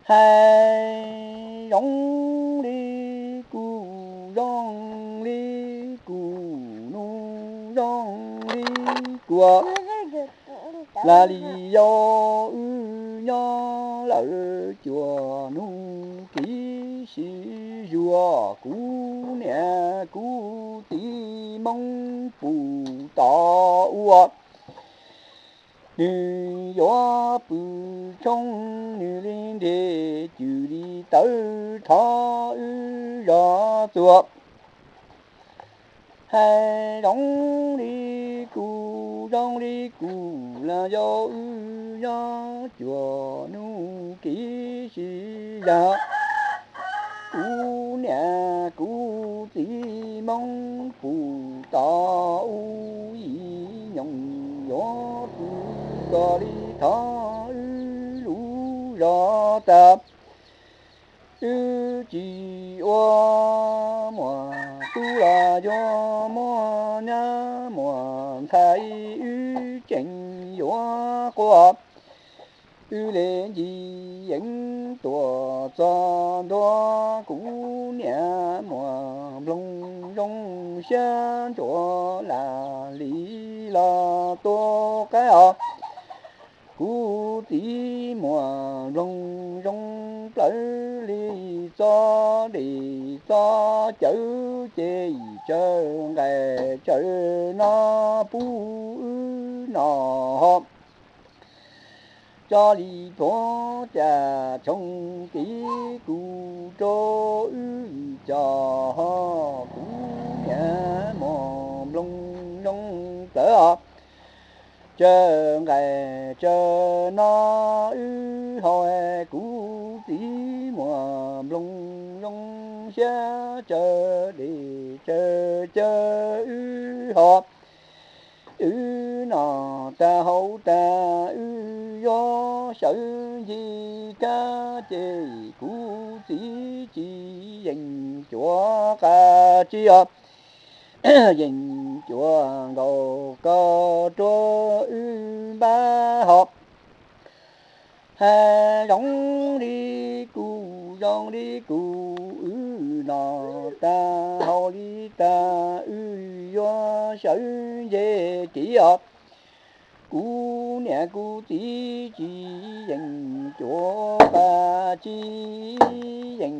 Hais zoo li kuv, zoo li kuv, nus zoo li kuv, lam li yog wb nyob lawm cuaj hnub kiv sib zuag, kuv niam kuv txiv Hmoob puv tom ua. Nws yuav pw tshoob, nws li nrhiav cwm li tawv, thov wb zov txuag. Hais zoo li kuv, zoo li kuv, los yog wb nyob cuaj hnub kiv sib zag, kuv niam kuv txiv Hmoob puv tom ua, ib nyoog yuav pw kom li thov wb lub zos tas. Wb tsis ua muam tub los yuav muaj nyab muaj ntxhais, wb tseem yuav quaj. Wb li ncig yeeb tuaj txog ntua, kuv niam muaj nplooj zoo siab ntsuav, lam li los tua qaib os. Kuv txiv muaj nplooj zoo plawv li txoj dej txoj cawv, ces tsaws nqaij tsaws no pub wb noj ho. Tso li thuav caj tshooj kiv kuv rau wb coj ho, kuv niam muaj nplooj zoo plawv os. Tsaws nqaij tsaws no wb haus, kuv txiv muaj nplooj zoo siab, tsaws dej tsaws cawv wb ho. Wb noj tag haus tag wb yuav sawv ncig kab, ces kuv txiv tsis yeem cuav qab tsib os, yeem cuav nkaus kaus rau wb npaj ho. Hais zoo li kuv, zoo li kuv, wb noj tag haus li tag wb yuav sawv ncig kev os. Kuv niam kuv txiv tsis yeem cuav qab tsib, yeem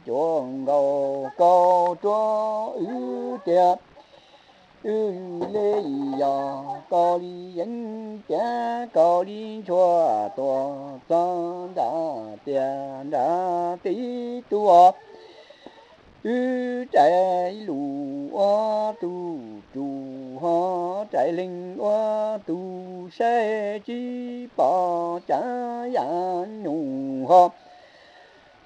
cuav nkaus kaus rau wb tiag. Wb li yog kaus li yeeb tiag, kaus li ntshua tuaj txog nram tiaj nram teb tug. Wb rais lus ua tus tsum ho, rais leeg ua tus saib, tsis pom tsav yam nyuj ho.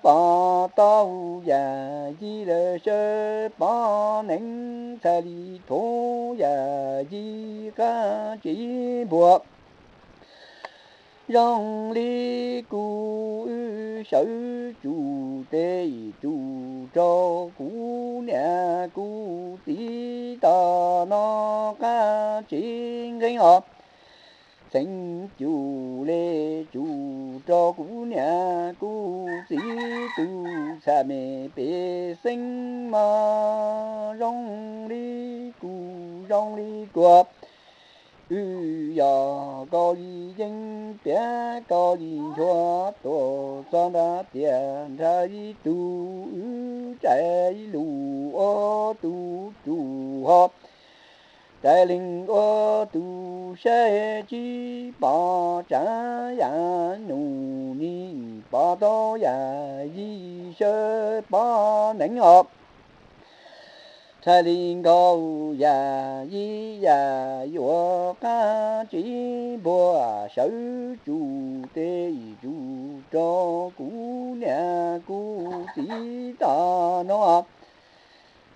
Pom tau yam yij lawm sawv pom neev, txhais li thuav yam yij qab tsib npuag. Zoo li kuv, wb sawv tsum tes tsum rau kuv niam kuv txiv tom no qab tsib nqeeb os. Txheem cum li tsum rau kuv niam kuv txiv tus txhaj me pej xeeb mog. Zoo li kuv, zoo li kuv, wb yog kaus li yeeb tiag, kaus li ntshua tuaj txog nram tiaj nram ib tug. Wb rais lus ua tus tsum ho, rais leeg ua tus saib, tsis pom tsav yam nyuj, nim pom tau yam yij sawv pom neev os. Txhais li nkaus yam yij yam yuav qab tsib npuag, sawv tsum tes tsum rau kuv niam kuv txiv tom no.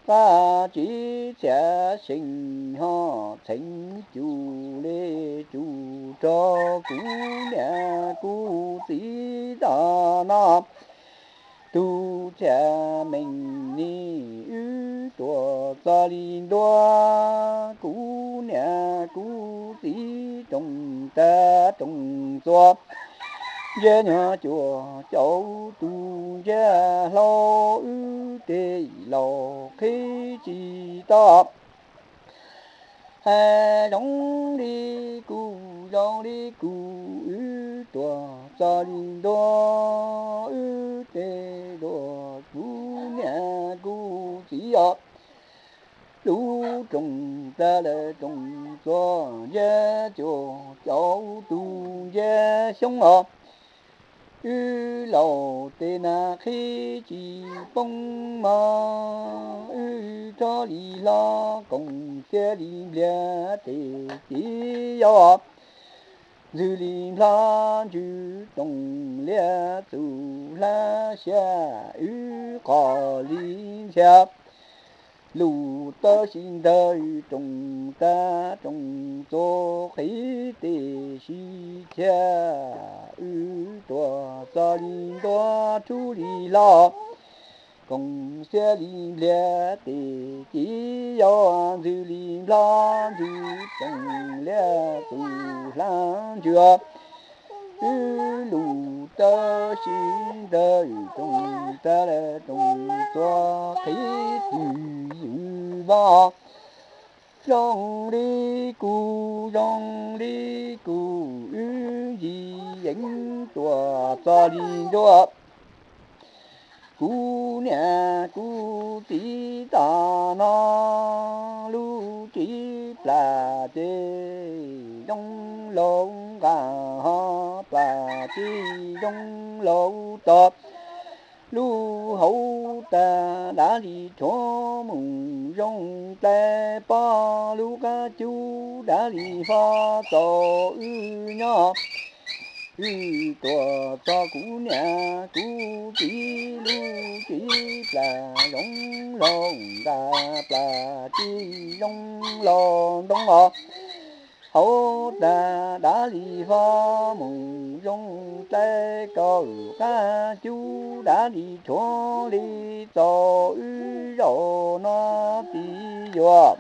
Qab tsib txhiab seem ho, txheem cum li tsum rau kuv niam kuv txiv tom no. Tus txhiab meej nim wb tuaj txog li ntua, kuv niam kuv txiv rooj tag rooj txuas. Ntsej nyuag cuag caum tus ntsej hlau, wb tej laus qhib tsis tau. Hais zoo li kuv, zoo li kuv, wb tuaj txog li ntua, wb tej duab, kuv niam kuv txiv os. Lub rooj tag lawm rooj txuas, ntsej cuag caum tus ntsej xyoob os. Wb laus tej nas qhib tsis poob mog, wb rov li hlo koom xiab li npliag tes ci yau. Ntxwg li nplog ntsws rooj liab txuj hlab xya, wb qos li ntxhia. Lus tawb sib ntawg rooj tag rooj txuas, qhib tes sib cia, wb tuaj txog li ntua, rub li hlo koom xiab li npliag tes ci yau. Ntxwg li nplog ntsws rooj liab txuj hlab ntsws, wb lus tawb sib ntawg rooj tag lawm rooj txuas, qhib txwv ywm vog. Zoo li kuv, zoo li kuv, wb ncig yeeb tuaj txog li ntua. Kuv niam kuv txiv tom no, lub tsib plas ces zoo laus nqa, ho plas ces zoo laus tog. Lub hauv tag dav li rhuav mus zoo dlaib pog, lub qab cub dav li fo txaus wb nyob. Wb tuaj txog kuv niam kuv txiv, lub tsib plas zoo laus nqa, plas ces zoo laus ntoo os. Hauv tag dav li fo mus zoo dlaib, kaum qab cub dav li rhuav li txaus wb zaum no txiv yuav.